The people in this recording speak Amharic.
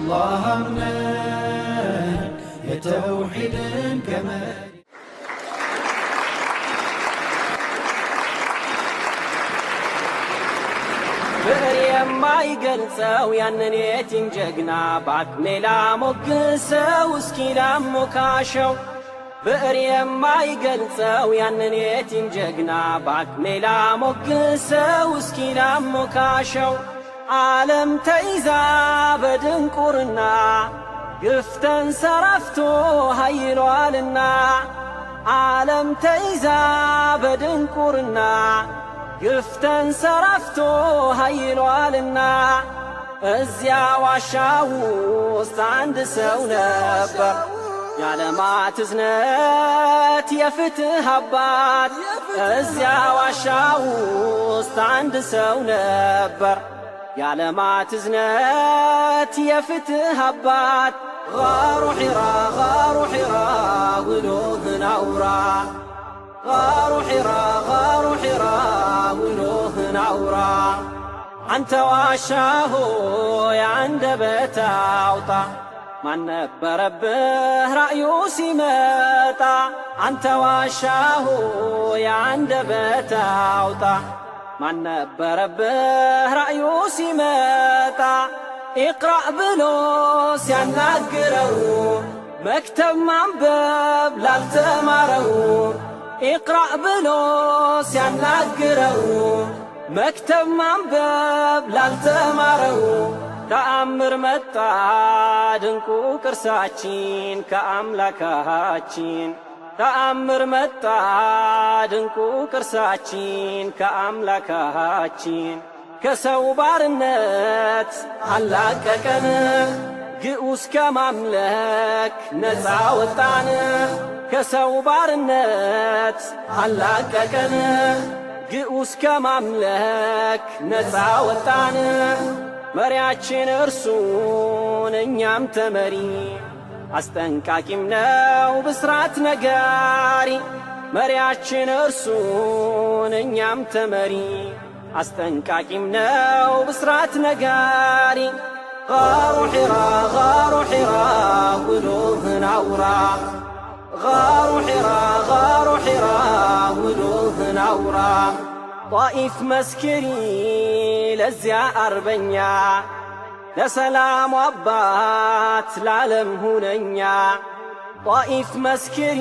በአላህ አምነን የተውሒድን ገመድ። ብዕር የማይገልጸው ያንን የቲም ጀግና በአቅሜ ላሞግሰው እስኪ ላሞካሸው። ብዕር የማይገልጸው ያንን የቲም ጀግና በአቅሜ ላሞግሰው እስኪ ላሞካሸው። ዓለም ተይዛ በድንቁርና፣ ግፍ ተንሰራፍቶ ኃይሏልና። ዓለም ተይዛ በድንቁርና፣ ግፍ ተንሰራፍቶ ኃይሏልና። እዚያ ዋሻ ውስጥ አንድ ሰው ነበር፣ የዓለማት እዝነት የፍትህ አባት። እዚያ ዋሻ ውስጥ አንድ ሰው ነበር፣ የዓለማት እዝነት የፍትህ አባት። غار حراء، غار حراء ውሎህን አውራ። غار حراء، غار حراء ውሎህን አውራ። አንተ ዋሻ ሆይ አንደበት አውጣ፣ ማን ነበረብህ ራእዩ ሲመጣ? አንተ ዋሻ ሆይ አንደበት አውጣ፣ ማን ነበረብህ ራእዩ ሲመጣ? اقرأ ብሎ ሲያናግረው መክተብ ማንበብ ላልተማረው፣ اقرأ ብሎ ሲያናግረው መክተብ ማንበብ ላልተማረው። ተአምር መጣ ድንቁ ቅርሳችን ከአምላካችን። ተአምር መጣ ድንቁ ቅርሳችን ከአምላካችን። ከሰው ባርነት አላቀቀን፣ ግዑዝ ከማምለክ ነፃ ወጣን። ከሰው ባርነት አላቀቀን፣ ግዑዝ ከማምለክ ነፃ ወጣን። መሪያችን እርሱን እኛም ተመሪ፣ አስጠንቃቂም ነው ብስራት ነጋሪ። መሪያችን እርሱን እኛም ተመሪ፣ አስጠንቃቂም ነው ብስራት ነጋሪ። غار حراء، غار حراء ውሎህን አውራ። غار حراء، غار حراء ውሎህን አውራ። ጣኢፍ መስክሪ ለዚያ አርበኛ፣ ለሰላሙ አባት ለዓለም ሁነኛ። ጣኢፍ መስክሪ።